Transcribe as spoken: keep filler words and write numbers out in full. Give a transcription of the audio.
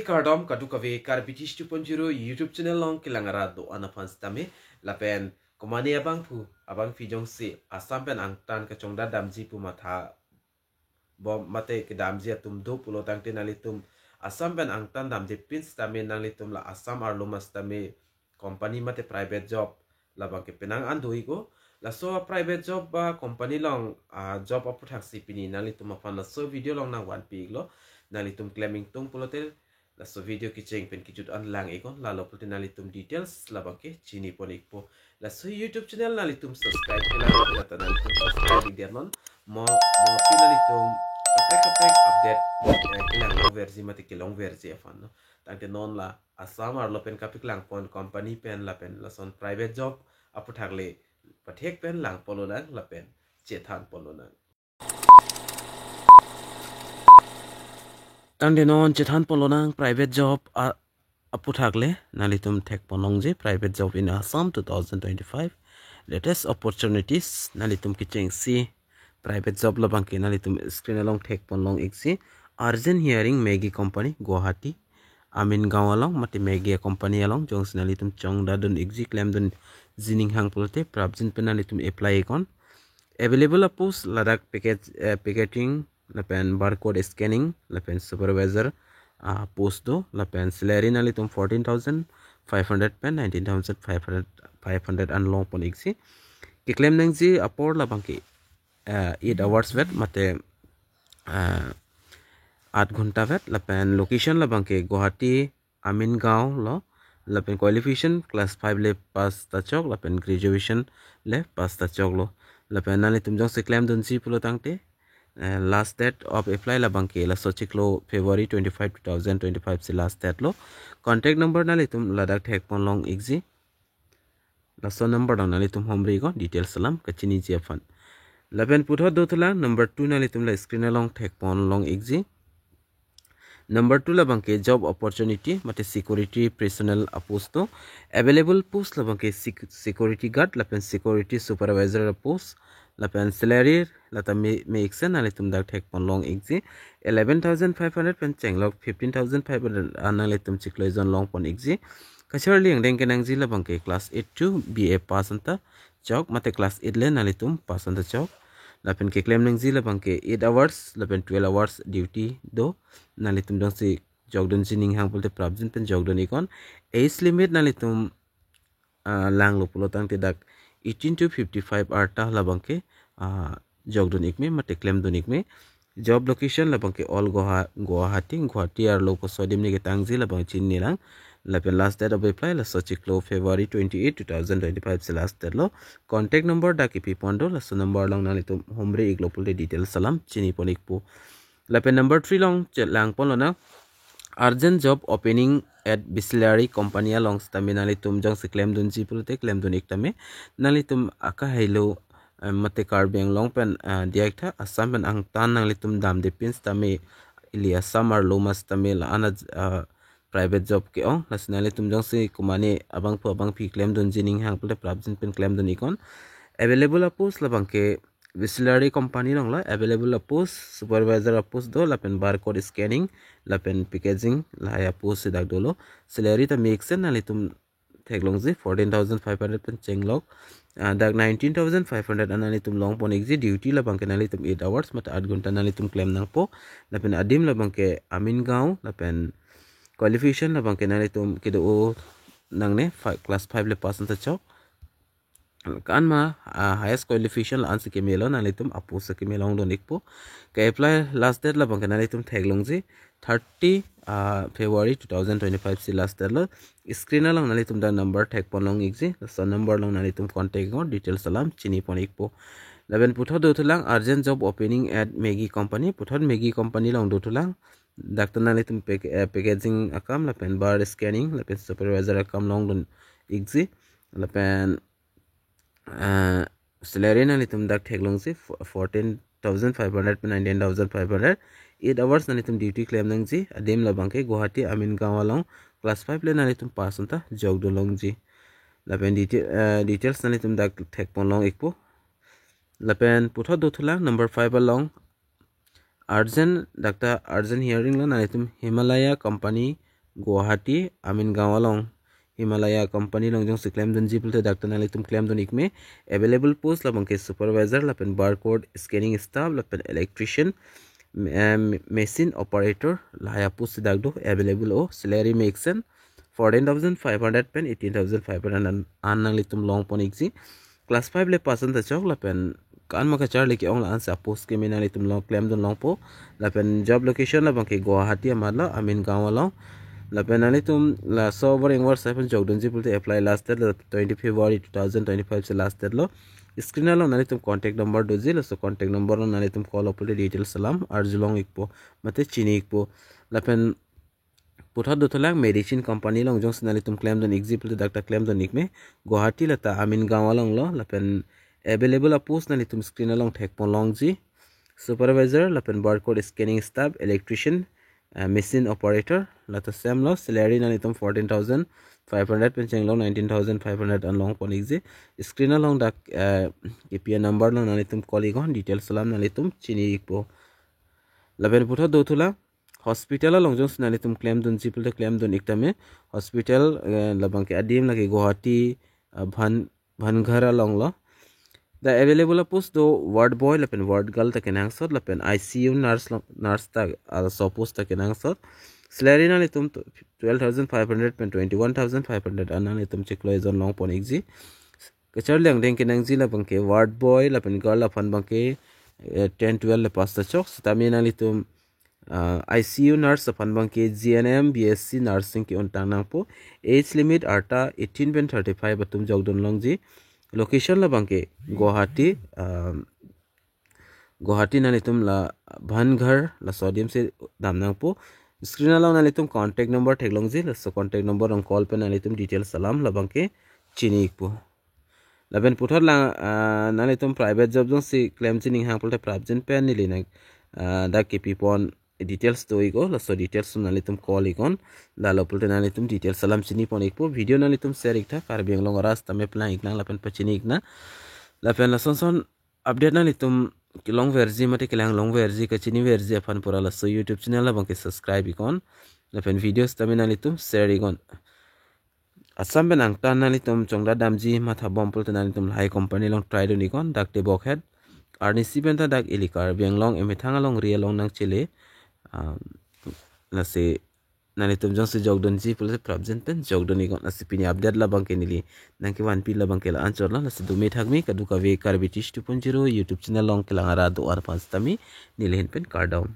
Kardom kadokave Karbi Tish two point zero YouTube channel along kelang arat do-an aphan sitame lapen komane abangphu abangphi jongsi Assam pen angtan kachongdat damji pu matha bom mate kedamji atum do pulo tangte nanglitum Assam pen angtan damji pin sitame nanglitum la Assam arlo ma sitame company mate private job labang ke penang an do-iklo. Laso private job ba company along a job aputhak si pini nanglitum aphan laso video along nangvanpi-iklo. Nanglitum klem ingtung pulote laso video kecheng pen kejut an lang-iknon, lalo pulote nanglitum details labang ke chinipon-ikpo. Laso YouTube channel nanglitum subscribe kelang lata nanglitum subscribe ik-der non. Mo mo pin nanglitum kaprek kaprek update eh, kelang longverji mate kelongverji aphan no. Tangte non la Assam arlo pen kapaklangpon company pen lapen lason private job aputhak le pathek pen langponlonang lapen chethanponlonang. Tangte non chethanponlonang private job a aputhak le nanglitum thekponlongji private job in Assam two thousand twenty-five latest opportunities. Nanglitum kechengsi private job labang ke nanglitum screen along thekponlong-ikji. Urgent hiring Maggi company Guwahati Amin Gaon along mate Maggi company along jongsi nanglitum chongdatdun-ikji klemdunji ninghang pulote prapjin pen nanglitum apply-iknon. Available a post ladak package eh, packaging lapen barcode scanning lapen supervisor ah, post do lapen salary nanglitum fourteen thousand five hundred pen nineteen thousand five hundred five hundred an longpon-ikji. Keklem nangji apor labang ke eh, eight hours vet mate eh, eight ghonta vet lapen location labang ke Guwahati Amin Gaon lo lapen qualification class five le pass ta chok lapen graduation le pass ta choklo. Lapen nanglitum jongsi klemdunji pulo tangte eh, last date of apply labang ke laso chiklo February twenty-five, two thousand twenty-five si last date lo. Contact number nanglitum ladak thekponlong-ikji. Laso number along nanglitum homri-iknon details alam kachiniji aphan. Lapen puthot dothulang number two nanglitum la screen along thekponlong-ikji. Number two labang ke job opportunity mate security personnel a post do. Available post labang ke sec- security guard lapen security supervisor a post lapen salary lata me me-iksen nanglitum dak thekponlong-ikji. Eleven thousand five hundred pen chenglok fifteen thousand five hundred an nanglitum chiklo ejon longpon-ikji. Kacharli angdeng kenangji labang ke class eight to B A pass anta chok mate class eight le nanglitum pass anta chok. Lapen keklem nangji labang ke eight hours lapen twelve hours duty do. Nanglitum jongsi jokdunji ninghang pulote prapjin pen jokdun-iknon. Age limit nanglitum ah, langlo pulo tangte dak eighteen to fifty-five arta labang ke ah, jokdun-ikme mate klemdun-ikme. Job location labang ke all Guwaha- Guwahati, Guwahati arlo kosodim ni ketangji labang chinine lang. Lapen last date of apply laso chiklo February twenty-eight, two thousand twenty-five si last date lo. Contact number dak kepipon do, laso number along nanglitum homri-iklo pulote details alam chinipon-ikpo. Lapen number three along chelangponlonang urgent job opening at Bisleri company along sitame nanglitum jongsi klemdunji pulote klemdun-ik tame nanglitum akahailo eh, mate Karbi Anglong pen eh, diak tha Assam pen angtan nanglitum damde pin sitame ili Assam arlo ma sitame la-an a eh, private job ke-ong. Lasi nanglitum jongsi komane abangphu abangphi klemdunji ninghang pulote prapjin pen klemdun-iknon. Available a post labang ke Bisleri company along lo available a post, supervisor a post do lapen barcode scanning lapen packaging lahai a post si dak dolo. Salary ta me-iksen nanglitum theklongji fourteen thousand five hundred pen chenglok. Ah, dak nineteen thousand five hundred an nanglitum longpon-ikji. Duty labang ke nanglitum eight hours mate eight ghonta nanglitum klem nangpo. Lapen adim labang ke Amin Gaon lapen qualification labang ke nanglitum kedo-o nangne fi- class five le pass anta chok. Ko-an ma ah, highest qualification la-an si kemelo nanglitum a post si keme longdun-ikpo. Ke-apply last date labang ke nanglitum theklongji thirty ah, February two thousand twenty-five si last date lo. Screen along nanglitum dak number thekponlong-ikji. Laso number along nanglitum contact-iknon details alam chinipon-ikpo. Lapen puthot dothulang urgent job opening at Maggi company. Puthot Maggi company along dothulang. Dak ta nanglitum pack- eh, packaging akam lapen bar scanning lapen supervisor akam longdun-ikji. Lapen ah, salary nanglitum dak theklongji fo- fourteen thousand five hundred pen nineteen thousand five hundred. Eight hours nanglitum duty klem nangji. Adim labang ke Guwahati Amin Gaon along class five le nanglitum pass anta jokdunlongji. Lapen detail eh, details nanglitum dak thekponlong-ikpo. Lapen puthot dothulang number five along urgent dak ta urgent hiring lo nanglitum Himalaya company Guwahati Amin Gaon along Himalaya company along jongsi klemdunji pulote dak ta nanglitum klemdun ikme. Available post labangke supervisor lapen barcode scanning staff lapen electrician, em, machine operator, lahai apost dak do available o. Salary mixen fourteen thousand five hundred pen eighteen thousand five hundred an, an nanglitum longpon ikji. Class five le pass an ta chok lapen ko-an ma kacharli ke-ong la-an si apost keme nanglitum long klemdun longpo. Lapen job location labangke Guwahati amat lo, Amin Gaon along. Lapen nanglitum laso over ingvar sai pen jokdunji pulote apply last date lo twenty February two thousand twenty-five si last date lo. Screen along nanglitum contact number doji, laso contact number along nanglitum call pulote details alam arjulong ikpo mate chini ikpo. Lapen puthot dothulang, medicine company along jongsi nanglitum klemdun ikji pulote dak ta klemdun ikme. Guwahati lata Amin Gaon along lo, lapen available apost nanglitum screen along thekpon longji. Supervisor lapen barcode scanning staff, electrician, uh, machine operator, lata same lo. Salary nanglitum fourteen thousand five hundred pen chenglo nineteen thousand five hundred an longpon ikji. Screen along dak, uh, K P I number along nanglitum call iknon, details alam nanglitum chini ikpo. Lapen puthot dothulang, hospital along jongsi nanglitum klemdunji pulote klemdun iktame. Hospital, eh, labangke adim lake Guwahati, ah, Bhan Bhanghar along lo. The available apost do ward boy lapen ward girl ta kenangsot lapen I C U nurse lo, nurse ta, ah, laso post ta kenangsot. Salary nanglitum twelve thousand five hundred pen twenty-one thousand five hundred an nanglitum chiklo ejon longpon ikji. Kacharli angdeng kenangji labangke ward boy lapen girl aphan abangke, eh, ten twelve le pass ta chok, sitame nanglitum, ah, I C U nurse aphan abangke G N M, B S C nursing ke-ontang nangpo. Age limit arta eighteen pen thirty-five atum jokdun longji. Location labangke Guwahati, um, Guwahati nanglitum la Bhanghar laso adim si dam nangpo. Screen along nanglitum contact number theklongji, laso contact number along call pen nanglitum details alam labangke chini ikpo. Lapen puthot lang, ah, nanglitum private job jongsi klem chining hang pulote prapjin pen neli nang, ah, dak kepipon details do iknon, laso details nanglitum call iknon. Lalo pulote nanglitum details alam chinipon ikpo. Video nanglitum share iktha, Karbi Anglong arat sitame plang iknang lapen pachini iknang. Lapen lasonson update nanglitum kelongverji mate kelang longverji, kachiniverji aphan pura laso YouTube channel labangke subscribe iknon. Lapen videos tame nanglitum share iknon. Assam pen angtan nanglitum chongdat damji matha bom pulote nanglitum lahai company along try dun iknon, dak Tebokhet. Arnisi pen ta dak ili Karbi Anglong emethang alongri along nangchele. Um, lasi nanglitum jongsi jokdunji pulote prapjin pen jokdun iknon. Lasi pini update labangke neli nangkevanpi labangke la-an chotlo. Lasi dome thakme kadokave Karbi Tish two point zero YouTube channel along kelang arat do-an aphan sitame neli ahin pen kardom.